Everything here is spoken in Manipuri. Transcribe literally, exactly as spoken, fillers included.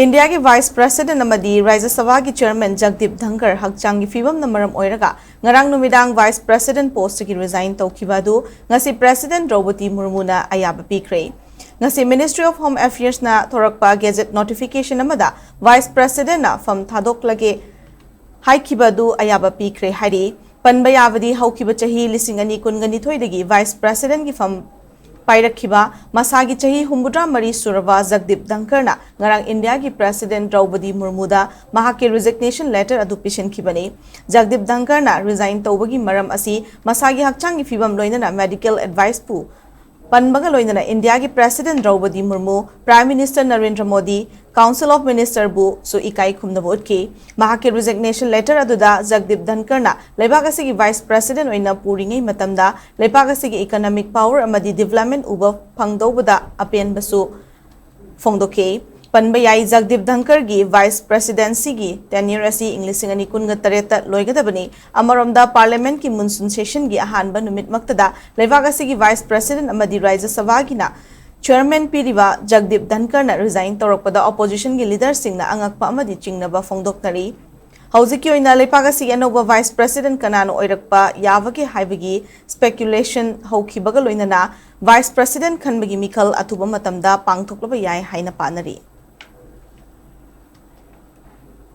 ꯏꯟꯗꯤꯌꯥꯒꯤ ꯚꯥꯏꯁ ꯄ꯭ꯔꯦꯁꯤꯗꯦꯟꯠ ꯑꯃꯗꯤ ꯔꯥꯖ꯭ꯌ ꯁꯚꯥꯒꯤ ꯆꯤꯌꯔꯃꯦꯟ ꯖꯒꯗꯤꯞ ꯙꯟꯈꯔ ꯍꯛꯆꯥꯡꯒꯤ ꯐꯤꯕꯝꯅ ꯃꯔꯝ ꯑꯣꯏꯔꯒ ꯉꯔꯥꯡ ꯅꯨꯃꯤꯗꯥꯡ ꯚꯥꯏꯁ ꯄ꯭ꯔꯦꯁꯤꯗꯦꯟꯠ ꯄꯣꯁꯇꯒꯤ ꯔꯤꯖꯥꯏꯟ ꯇꯧꯈꯤꯕ ꯑꯗꯨ ꯉꯁꯤ ꯄ꯭ꯔꯦꯁꯤꯗꯦꯟꯠ ꯗ꯭ꯔꯧꯄꯗꯤ ꯃꯨꯔꯃꯨꯅ ꯑꯌꯥꯕ ꯄꯤꯈ꯭ꯔꯦ꯫ ꯉꯁꯤ Ministry of Home Affairsꯅ ꯊꯣꯔꯛꯄ ꯒꯦꯖꯦꯠ ꯅꯣꯇꯤꯐꯤꯀꯦꯁꯟ ꯑꯃꯗ ꯚꯥꯏꯁ ꯄ꯭ꯔꯦꯁꯤꯗꯦꯟꯠꯅ ꯐꯝ ꯊꯥꯗꯣꯛꯂꯒꯦ ꯍꯥꯏꯈꯤꯕ ꯑꯗꯨ ꯑꯌꯥꯕ ꯄꯤꯈ꯭ꯔꯦ ꯍꯥꯏꯔꯤ꯫ ꯄꯟꯕ ꯌꯥꯕꯗꯤ ꯍꯧꯈꯤꯕ ꯆꯍꯤ ꯂꯤꯁꯤꯡ ꯑꯅꯤ ꯀꯨꯟꯒ ꯅꯤꯊꯣꯏꯗꯒꯤ ꯚꯥꯏꯁ ꯄ꯭ꯔꯦꯁꯤꯗꯦꯟꯠꯀꯤ ꯐꯝ ꯄꯥꯏꯔꯛꯈꯤꯕ ꯃꯁꯥꯒꯤ ꯆꯍꯤ ꯍꯨꯝꯐꯨꯇꯔꯥ ꯃꯔꯤ ꯁꯨꯔꯕ ꯖꯒꯗꯤꯞ ꯙꯟꯈꯔꯅ ꯉꯔꯥꯡ ꯏꯟꯗꯤꯌꯥꯒꯤ ꯄ꯭ꯔꯦꯁꯤꯗꯦꯟꯠ ꯗ꯭ꯔꯧꯄꯗꯤ ꯃꯨꯔꯃꯨꯗ ꯃꯍꯥꯛꯀꯤ ꯔꯤꯖꯤꯒꯅꯦꯁꯟ ꯂꯦꯇꯔ ꯑꯗꯨ ꯄꯤꯁꯤꯟꯈꯤꯕꯅꯤ꯫ ꯖꯒꯗꯤꯞ ꯙꯟꯈꯔꯅ ꯔꯤꯖꯥꯏꯟ ꯇꯧꯕꯒꯤ ꯃꯔꯝ ꯑꯁꯤ ꯃꯁꯥꯒꯤ ꯍꯛꯆꯥꯡꯒꯤ ꯐꯤꯕꯝ ꯂꯣꯏꯅꯅ ꯃꯦꯗꯤꯀꯦꯜ ꯑꯦꯗꯚꯥꯏꯁꯄꯨ ꯄꯟꯕꯒ ꯂꯣꯏꯅꯅ ꯏꯟꯗꯤꯌꯥꯒꯤ president Droupadi Murmu, prime minister Narendra Modi, council of ꯃꯤꯅꯤꯁꯇꯔꯕꯨꯁꯨ ꯏꯀꯥꯏ ꯈꯨꯝꯅꯕ ꯎꯠꯈꯤ꯫ ꯃꯍꯥꯛꯀꯤ ꯔꯤꯖꯤꯒꯅꯦꯁꯟ ꯂꯦꯇꯔ ꯑꯗꯨꯗ ꯖꯒꯗꯤꯞ ꯙꯟꯈꯔꯅ ꯂꯩꯕꯥꯛ ꯑꯁꯤꯒꯤ ꯚꯥꯏꯁ ꯄ꯭ꯔꯦꯁꯤꯗꯦꯟꯠ ꯑꯣꯏꯅ ꯄꯨꯔꯤꯉꯩ ꯃꯇꯝꯗ ꯂꯩꯕꯥꯛ ꯑꯁꯤꯒꯤ ꯏꯀꯣꯅꯣꯃꯤꯛ ꯄꯥꯋꯔ ꯑꯃꯗꯤ ꯗꯤꯕꯦꯂꯞꯃꯦꯟꯠ ꯎꯕ ꯐꯪꯗꯧꯕꯗ ꯑꯄꯦꯟꯕꯁꯨ ꯐꯣꯡꯗꯣꯛꯈꯤ꯫ ꯄꯟꯕ ꯌꯥꯏ, ꯖꯒꯗꯤꯞ ꯙꯟꯈꯔꯒꯤ ꯚꯥꯏꯁ ꯄ꯭ꯔꯦꯁꯤꯗꯦꯟꯁꯤꯒꯤ ꯇꯦꯅ꯭ꯌꯨꯔ ꯑꯁꯤ ꯏꯪ ꯂꯤꯁꯤꯡ ꯑꯅꯤ ꯀꯨꯟꯒ ꯇꯔꯦꯠꯇ ꯂꯣꯏꯒꯗꯕꯅꯤ꯫ ꯑꯃꯔꯣꯝꯗ, ꯄꯥꯔꯂꯤꯌꯥꯃꯦꯟꯠꯀꯤ ꯃꯨꯟꯁꯨꯟ ꯁꯦꯁꯟꯒꯤ ꯑꯍꯥꯟꯕ ꯅꯨꯃꯤꯠꯃꯛꯇꯗ ꯂꯩꯕꯥꯛ ꯑꯁꯤꯒꯤ ꯚꯥꯏꯁ ꯄ꯭ꯔꯦꯁꯤꯗꯦꯟꯠ ꯑꯃꯗꯤ ꯔꯥꯖ꯭ꯌ ꯁꯚꯥꯒꯤꯅ ꯆꯤꯌꯔꯃꯦꯟ ꯄꯤꯔꯤꯕ ꯖꯒꯗꯤꯞ ꯙꯟꯈꯔꯅ ꯔꯤꯖꯥꯏꯟ ꯇꯧꯔꯛꯄꯗ ꯑꯣꯄꯣꯖꯤꯁꯟꯒꯤ ꯂꯤꯗꯔꯁꯤꯡꯅ ꯑꯉꯛꯄ ꯑꯃꯗꯤ ꯆꯤꯡꯅꯕ ꯐꯣꯡꯗꯣꯛꯅꯔꯤ꯫ ꯍꯧꯖꯤꯛꯀꯤ ꯑꯣꯏꯅ ꯂꯩꯕꯥꯛ ꯑꯁꯤꯒꯤ ꯑꯅꯧꯕ ꯚꯥꯏꯁ ꯄ꯭ꯔꯦꯁꯤꯗꯦꯟꯠ ꯀꯅꯥꯅ ꯑꯣꯏꯔꯛꯄ ꯌꯥꯕꯒꯦ ꯍꯥꯏꯕꯒꯤ ꯁ꯭ꯄꯦꯀ꯭ꯌꯨꯂꯦꯁꯟ ꯍꯧꯈꯤꯕꯒ ꯂꯣꯏꯅꯅ ꯚꯥꯏꯁ ꯄ꯭ꯔꯦꯁꯤꯗꯦꯟꯠ ꯈꯟꯕꯒꯤ ꯃꯤꯈꯜ ꯑꯊꯨꯕ ꯃꯇꯝꯗ ꯄꯥꯡꯊꯣꯛꯂꯕ ꯌꯥꯏ ꯍꯥꯏꯅ ꯄꯥꯅꯔꯤ꯫